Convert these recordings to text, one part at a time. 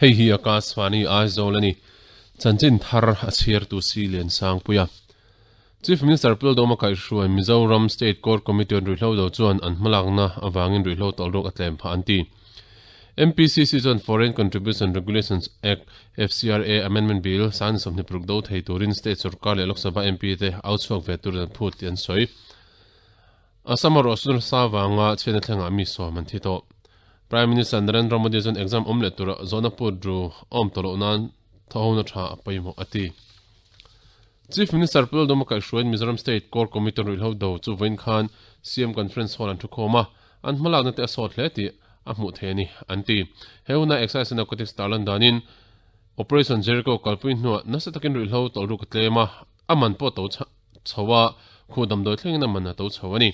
Hei hi Akashvani Aizawl a ni. Chanchin thar a chhiartu si Liansangpuia. Chief Minister Pu Lalduhoma kaihhruai Mizoram State Core Committee on Ruihhlo do chuan an hmalakna avangin ruihhlo tawlhruk a tlem phah an ti. MPCC chuan Foreign Contribution Regulations Act, FCRA, Amendment Bill sang 26 do thei turin state sorkar leh Lok Sabha MP te au chhuak ve turin an phut tih an sawi. Assam erawh chu nasa vanga chhiatna thlengah mi sawm an thi tawh. Prime Minister Narendra Modi chuan exam awm leh tura zawhna put ru a awm tawh loh nan thawhhona tha a pawimawh a ti. Chief Minister Pu Lalduhoma kaihhruaiin Mizoram State Core Committee ruihhlo do chu vawiin khan CM Conference Hall an thukhawm a, an hmalakna te a sawt hle tih a hmuh thei a ni, an ti. He huna Excise and Narcotics tarlan danin Operation Jericho kalpui hnuah nasa takin ruihhlo tawlhruk a tlem a, a man pawh to chho a, khuh damdawi thlengin a man a to chho a ni.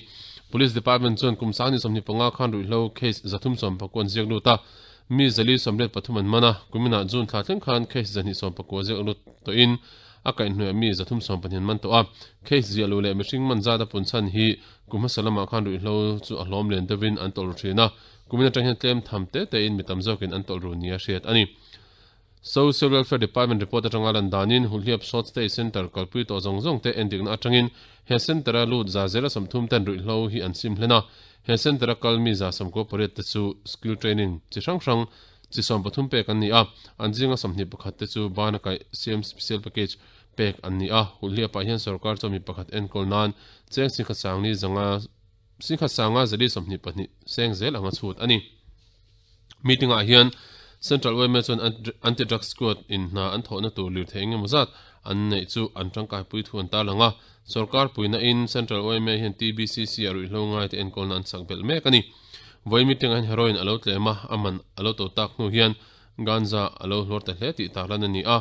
Police Department chuan kum 2025 khan ruihhlo case 319 an ziak lut a, mi 483 an man a, kuminah June thla thleng khan case 219 ziak lut tawhin a kaihhnuaiah mi 310 an man tawh a. Case ziah luh leh mihring man zat a pun chhan hi kum hmasa lamah khan ruihhlo chu a hlawm len deuhin an tawlh ru thin a, kumin atang hian tlem tham te tein mi tam zawkin an tawlh ru nia hriat a ni. Social Welfare Department report atanga lan danin Hulhliap Short Stay Centre kalpui tawh zawng zawng te endikna atangin he centre-a lut za zela 30 ten ruihhlo hi an sim hlen a, he centre-a kal mi 98 te chu skill training chi hrang hrang chi 13 pek an ni a, an zinga 21 te chu bana kaih CM Special Package pek an ni a, Hulhliapah hian sorkar chuan mi pakhat enkawl nan cheng singkhat sangli zanga singkhat sanga zali 22 seng zel anga chhut a ni. Meeting ah hian Central yma chuan Anti-Drug Squad in hna an thawhna tur lirthei eng emaw zat an neih chu an tangkaipui thu an tarlang a. Sorkar puina in Central yma hian TBCC a ruihhlo ngai te enkawlna an chak belh mek a ni. Vawi meeting ah hian heroin a lo tlem a, a man a lo to tak hnu hian ganja a lo hluar ta hle tih tarlan a ni a.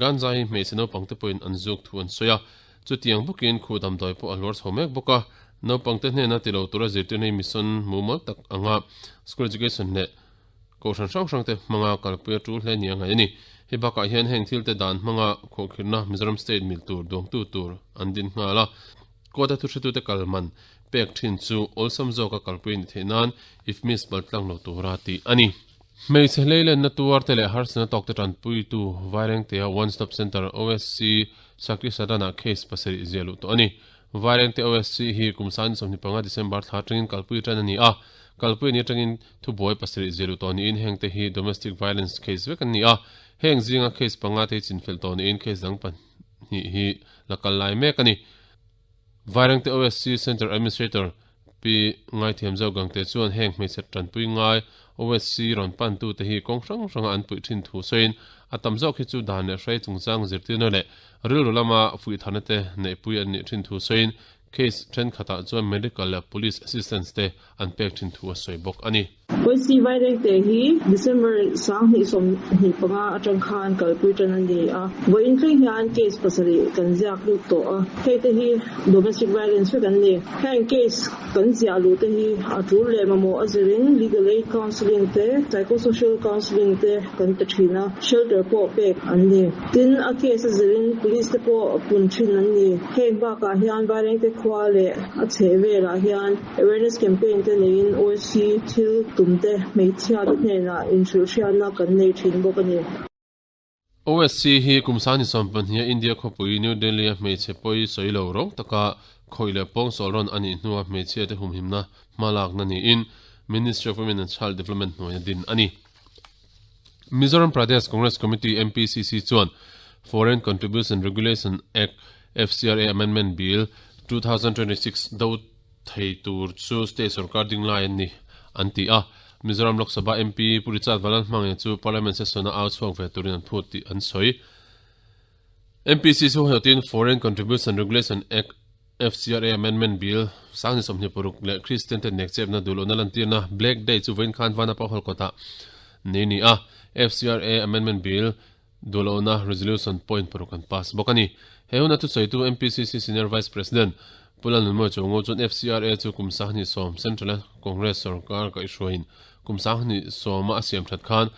Ganja hi hmeichhe naupang te pawhin an zuk thu an sawi a. Chutiang bawkin khuh damdawi pawh a hluar chho mek bawk a. Naupangte hnena ti lo tura zirtirna hi mission mumal tak anga school education leh kohhran hrang hrangte hmanga kalpui a tul hle ni a ngaih a ni. Hei bakah hian heng thilte dan hmanga khuahkhirhna Mizoram State mil tur duangtu tur an din nghal a. Court-a thuhretute kal man pek thin chu awlsam zawka kalpui a ni theih nan IFMIS paltlang lo tura tih a ni. Hmeichhe hleilenna tuarte leh harsatna tawkte tanpuitu Vairengtea One Stop Centre, OSC, Sakri Sadana case pasarih ziah luh tawh a ni. Vairengte OSC hi kum 2025 December thla atangin kalpui tan a ni a, kalpui a ni atangin thubuai pasarih ziah luh tawh niin hengte hi domestic violence case vek an ni a, heng zinga case panga te hi chinfel tawh niin case dang pahnih hi la kal lai mek a ni. Vairengte OSC Centre Administrator Pi Ngaithiam Zogangte chuan heng hmeichhe tanpui ngai OSC rawn pantute hi kawng hrang hranga an puih thin thu sawiin a tam zawk hi chu dan leh hrei chungchang zirtirna leh rilru lama fuihtharna te neihpui an nih thin thu sawiin case thenkhatah chuan medical leh police assistance te an pek thin thu a sawi bawk a ni. Pawisi Vairengte hi December 2025 atang khan kalpui tan a ni a, vawiin thleng hian case pasarih kan ziak lut tawh a, hei te hi domestic violence vek an ni. Heng case kan ziah luh te hi a tul leh mamawh a zirin legal aid counselling te, psychosocial counselling te kan pe thin a, shelter pawh pek an ni. Tin, a case a zirin police te pawh pun thin an ni. Heng bakah hian Vairengte khua leh a chheh velah hian Awareness campaign te neiin OSC thil tum te hmeichhia te hnenah inhrilhhriatna kan nei thin bawk a ni. OSC hi kum 2020 a India khawpui New Delhi a hmeichhe pawi sawi lo rawng taka khawih leh pawngsawl rawn a nih hnua hmeichhia te humhimna hmalakna niin Ministry of Women and Child Development hnuaia din a ni. Mizoram Pradesh Congress Committee, MPCC, chuan Foreign Contribution Regulation Act, FCRA, Amendment Bill, 2026 do thei tur chu state sorkar ding lai an ni, an ti a. Mizoram Lok Sabha MP Pu Richard Vanlalhmangaih chu Parliament session-a au chhuak ve turin an phut tih an sawi. MPCC ho hiawtin Foreign Contribution Regulation Act, FCRA, Amendment Bill 2026 leh Kristian te nekchepna duhlohna lantirna Black Day chu vawiin khan Vanapa Hall kawtah nei a ni a. FCRA Amendment Bill duhlohna resolution point paruk an pass bawk a ni. He huna thusawitu MPCC Senior Vice President Pu Lalnunmawi Chuango chuan FCRA chu kum 20 Central-a Congress sorkar kaihhruaiin kum 20 a siam that khan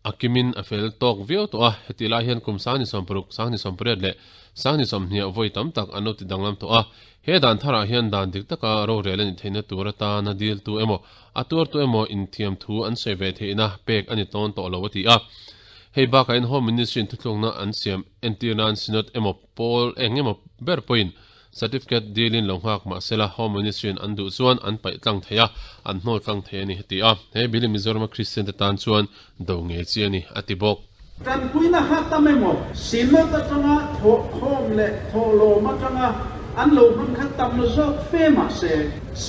A kimin a fel tawk viau tawh a, heti lai hian kum 2016, 2018 leh 2020 vawi tam tak an lo ti danglam tawh a. He dan tharah hian dan dik taka rorel a nih theihna tur atana diltu emaw, a tuartu emaw inthiam thu an sawi ve theihna pek a ni tawn tawh lo a ti a. Hei bakah hian Home Ministry in thuthlukna an siam entir nan Synod emaw pawl eng emaw ber pawhin Certificate dilin lo nghak mah sela Home Ministry in an duh chuan an paih tlang thei a, an hnawl tlang thei a ni a ti a. He bill hi Mizorama Kristian te tan chuan do ngei chi a ni a ti bawk. Tanpuina kha tam emaw Synod atanga thawhkhawm leh thawhlawm atanga an lo hman kha tam zawk fe mah se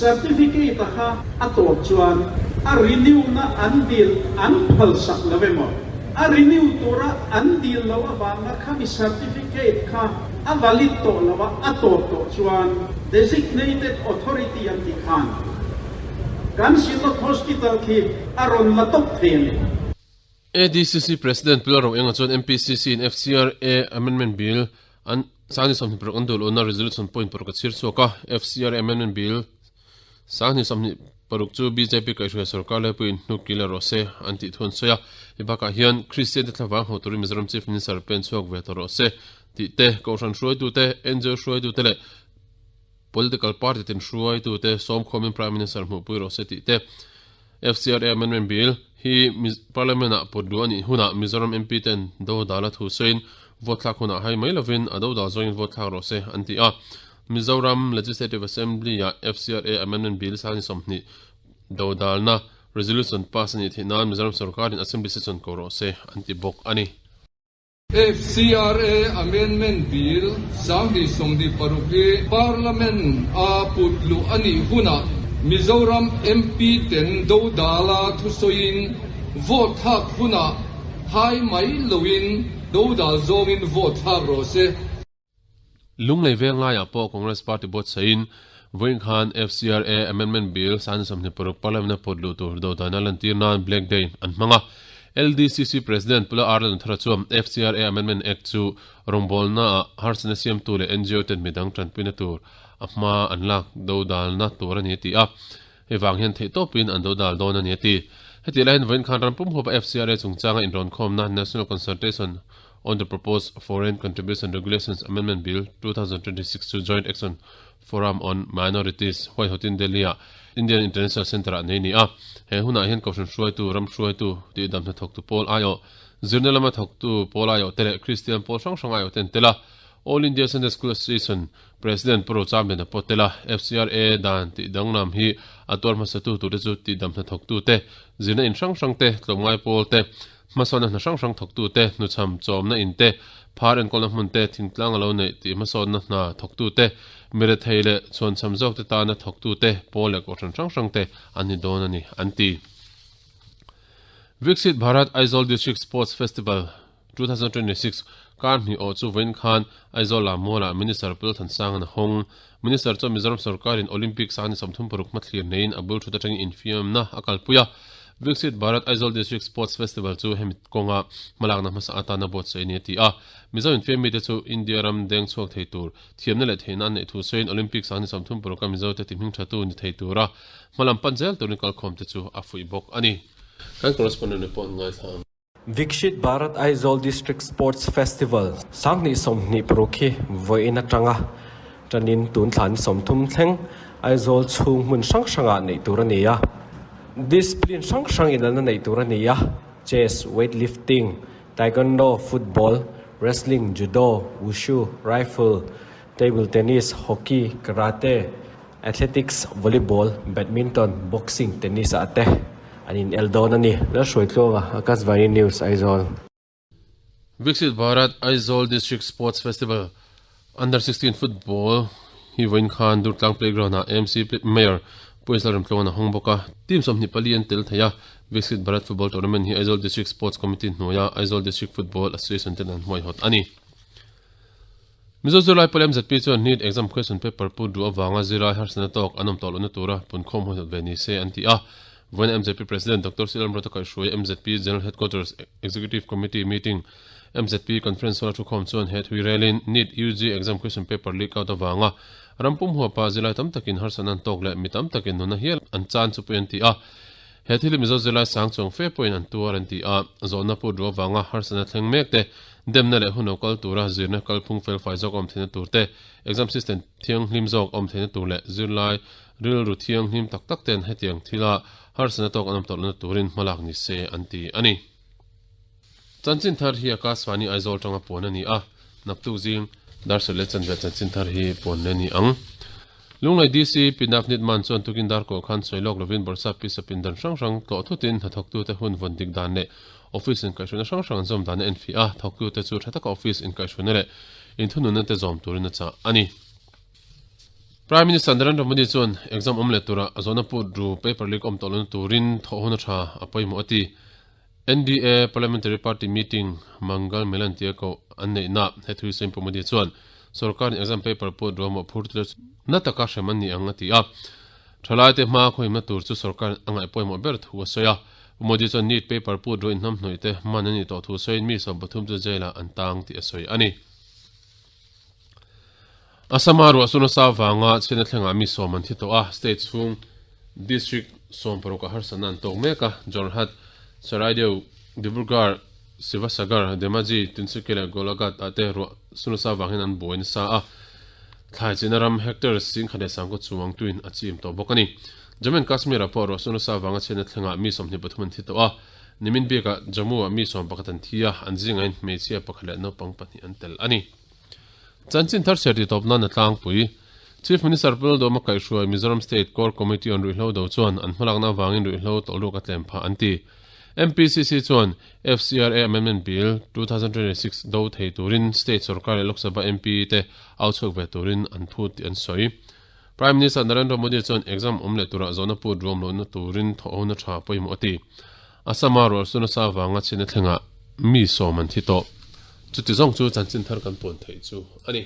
Certificate a kha a tawp chuan a renew na an dil an phalsak lo emaw a renew tura an dil loh avanga khami Certificate kha a valid tawh lo a, a tawp tawh chuan Designated Authority an tih khan kan Synod Hospital khi a rawn la tawp thei a ni. ADCC President Pu Lalro Enga chuan MPCC in FCRA Amendment Bill an 2026 an dul una resolution point paruk a chhir chhuak a, FCRA Amendment Bill 2026 chu bjp kaihhruai sorkar laipuiin hnuk kil a rawh se an tih thu an sawi a. Hei bakah hian Kristian te thlavang ho turin Mizoram Chief Minister pen chhuak ve tawh rawh se tih te, Kohhran hruaitute, NGO hruaitute leh Political party tin hruaitute sawmkhawmin Prime Minister hmuhpui rawh se tih te, FCRA Amendment Bill hi Parliament ah put duh a nih hunah Mizoram MP ten do dal a thu sawiin vote thlak hunah hai mai lovin a do dal zawngin vote thlak rawh se an ti a. Mizoram Legislative Assembly ah FCRA Amendment Bill 20 do dalna resolution pass a nih theih nan Mizoram sorkarin Assembly session ko rawh se an ti bawk a ni. FCRA Amendment Bill 2026 hi Parliament a put luh a nih hunah Mizoram MP ten dodala thusawiin vote thlak hunah hai mai loin dodal zawngin vote thlak rawh se. Lunglei veng laiah pawh Congress Party buatsaihin vawiin khan FCRA Amendment Bill 2026 Parliament-a pawt luh tur dodana lantir nan Black Day an hmang a. LDCC President Pula R Lalnthara chuan FCRA Amendment Act chu rawngbawlnaah harsatna siamtu leh NGO ten midang tanpuina tur a hma an lak dodalna tur a ni a ti a. Hei vang hian theihtawpin an dodal dawn a ni a ti. Hetihlai hian vawiin khan ram pum huapa FCRA chungchanga inrawnkhawmna National Consultation on the Proposed Foreign Contribution Regulations Amendment Bill, 2026 chu Joint Action Forum on Minorities huaihawtin Delhi-ah Indian International Centre-ah nei ni a. He hunah hian Kohhran hruaitu, ram hruaitu, tihdam hnathawktu pawl aiawh, zirna lama thawktu pawl aiawh te leh Kristian pawl hrang hrang aiawh te an tel a. All India Sunday School Association President Pu Rochamliana pawh tel a, FCRA dan tih danglam hi a tuar hmasatu turte chu tihdam hnathawktu te, zirna in hrang hrang te, tlawmngai pawl te, Hmasawnna hna hrang hrang thawktute, hnuchham chawmna in te, phar enkawlna hmun te, thingtlang a lo neih tih hmasawnna hna thawktute, mirethei leh chhuanchham zawkte tana thawktute, pawl leh kohhran hrang hrangte an ni dawn a ni, an ti. Viksit Bharat Aizawl District Sports Festival 2026 kar hnih awh chu vawiin khan Aizawl ah mualah Minister Pu Lalthansanga'n a hawng. Minister chuan Mizoram sorkarin Olympics a ni 36 hmathlir neiin a bul thut atangin infiamna a kalpui a. Viksit Bharat Aizawl District Sports Festival chu hemi kawnga hmalakna hmasa atana buatsaih a ni a ti a. Mizo infiam mite chu India ram deng chhuak thei tur thiamna leh theihna an neih thu sawiin Olympics ah ni 36 a Mizote ti hmingthatu ni thei tura hmalam pan zel turin kalkhawmte chu a fuih bawk a ni. Kan correspondent report ngaithla ang. Viksit Bharat Aizawl District Sports Festival 2026 hi vawiin atanga tanin tun thla ni 30 thleng Aizawl chhung hmun hrang hrangah neih tur a ni a. Discipline hrang hrang inelna neih tur a ni a, Chess, Weightlifting, Taekwondo, Football, Wrestling, Judo, Wushu, Rifle, Table Tennis, Hockey, Karate, Athletics, Volleyball, Badminton, Boxing, Tennis ah te an in el dawn a ni. Lalhruaitluanga, Akashvani News, Aizawl. Viksit Bharat Aizawl District Sports Festival Under 16 Football hi vawiin khan Durtlang Playground ah AMC Mayor Pu Isla Remtluanga'n a hawng bawk a, team 24 an tel thei a. Viksit Bharat Football Tournament hi Aizawl District Sports Committee hnuaia Aizawl District Football Association ten an hmuaihawt a ni. Mizo zirlai pawl MZP chuan NEET exam question paper put duh avanga zirlai harsatna tawk an awm tawh lohna tura punkhawm hawi hnawt ve ni se an ti a. Vawiin MZP President Doctor C Lalmrawta kaihhruai MZP General Headquarters Executive Committee meeting MZP Conference Hall a thukhawm chuan he thui relin NEET UG exam question paper leak out avanga ram pum huapa zirlai tam takin harsatna an tawk leh mi tam takin nuna hial an chan chu pawhin an ti a. He thil hi Mizo zirlai sang chuang fe pawhin an tuar an ti a, zawhna put ruah avanga harsatna thleng mek te, demna leh hun lo kal tura zirna kalphung felfai zawk awm theihna tur te, exam system thianghlim zawk awm theihna tur leh zirlai rilru thianghlim tak tak ten hetiang thila harsatna tawk an awm tawh lohna turin hmalak ni se an ti a ni. Chanchin thar hi Akashvani Aizawl tanga puan a ni a, naktuk zing Darsawlh leh Chanve chanchin thar hi puan leh a ni ang. Lunglei DC Pi Navneet Mann chuan tukin dar kawh khan sawi lawk lovin Bawrhsap Pi Sapin dan hrang hrang tlawh thutin hnathawktute hun vawn dik dan leh office inkaihhruaina hrang hrang an zawm dan a enfiah a, thawktute chu tha taka office inkaihhruaina leh inthununna te zawm turin a chah a ni. Prime Minister Narendra Modi chuan exam awm leh tura a zawhna put ru paper leak awm tawh lohna turin thawh hun a tha a pawimawh a ti. NDA Parliamentary Party meeting Mangal Milan tia koh an neihna hethui Sain Pu Modi chuan sorkarin exam paper put ru a mawhphur tir chu na taka hrem an ni ang a ti a. Thalaite hma khawihna tur chu sorkarin a ngaih pawimawh ber thu a sawi a. Pu Modi chuan NEET paper put ru inhnamhnawih te man a nih tawh thu sawiin mi 13 chu jail-ah an tang tih a sawi a ni. Assam-a ruahsur nasa avanga chhiatna thlengah mi sawm an thi tawh a, state chhung district 16 ah harsatna an tawk mek a, Jorhat, Charaideo, Dibrugarh, Sivasagar, Dhemaji, Tinsukia leh Golaghat ah te ruahsur nasa avang hian an buai nasa a, thlai chihna ram hectare 10,000 chuang tuin a chim tawh bawk a ni. Jammu and Kashmir-ah pawh ruahsur nasa avanga chhiatna thlengah mi 23 an thi tawh a, nimin bikah Jammu-ah mi 11 an thi a, an zingah hian hmeichhia pakhat leh naupang pahnih an tel a ni. Chanchin thar ser titawp nan a tlangpui. Chief Minister Pu Lalduhoma kaihhruai Mizoram State Core Committee on Ruihhlo do chuan an hmalakna avangin ruihhlo tawlhruk a tlem phah an ti. MPCC chuan FCRA Amendment Bill 2026 do thei turin State sorkar leh Lok Sabha MP te au chhuak ve turin an phut tih an sawi. Prime Minister Narendra Modi chuan exam awm leh turah zawhna put ruam lohna turin thawhhona tha pawimawh a ti. Assam-a rualsu nasa avanga chhiatna thlengah mi sawm an thi tawh. Chuti zawng chu chanchin thar kan puan theih chu a ni.